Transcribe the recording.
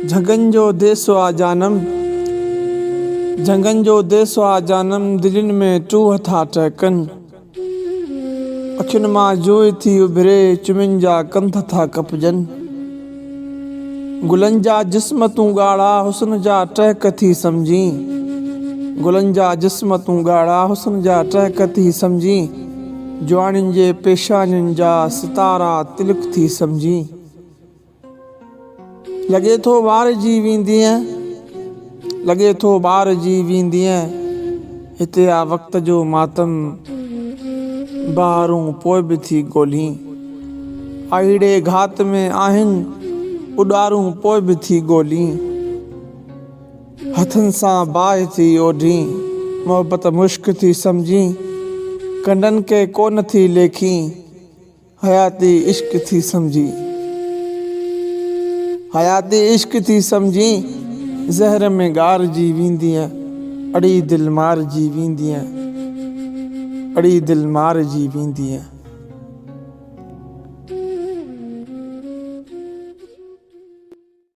جهنگن جو ديس آ جانم، جهنگن جو ديس آ جانم، دلين ۾ ٽوهه ٿا ٽهڪن. اکين مان جوء ٿي اڀري، چمين جا ڪنڌ ٿا ڪپجن. گلن جا جسم تون ڳاڙها، حسن جا ٽهڪ ٿي سمجهين. گلن جا جسم تون ڳاڙها، حسن جا ٽهڪ ٿي سمجهين. جوانين جي پيشانين جا ستارا تلڪ ٿي سمجهين. لڳي ٿو وارجي ويندينء، لڳي ٿو ٻارجي ويندينء، هتي آ وقت جو ماتم، بهارون پوء به ٿي ڳولهين. آهيڙي گهات ۾ آهن، اڏارون پوء به ٿي ڳولهين. هٿن سان باهه ٿي اوڍين، محبت مشڪ ٿي سمجهين، ڪنڊن کي ڪونه ٿي ليکين. حياتي عشق ٿي سمجهين حياتي عشق ٿي سمجهين زهر ۾ ڳارجي ويندينء اڙي دل مارجي ويندينء اڙي دل مارجي ويندينء.